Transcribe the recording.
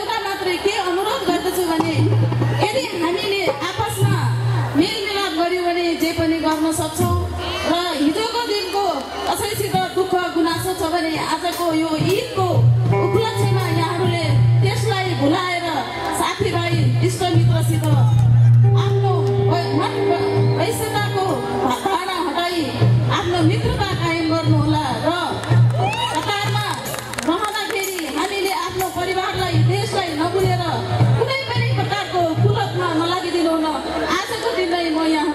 एउटा मात्रै के अनुरोध गर्दछु भने यदि हामीले आपसमा मेलमिलाप गर्यौँ भने जे पनि गर्न सक्छौँ र हिजोको दिनको कसैसित दुःख गुनासो छ भने आजको यो ईदको उपलक्ष्यमा यहाँहरूले त्यसलाई भुलाएर साथीभाइ इष्टमित्रसित आफ्नो वैश्यताको धारणा हटाई आफ्नो मित्रता कायम गर्नुहोला र कतारमा रहँदाखेरि हामीले आफ्नो परिवारलाई देशलाई नभुलेर कुनै पनि प्रकारको कुलतमा नलागिदिनु हुन आजको दिनलाई म यहाँ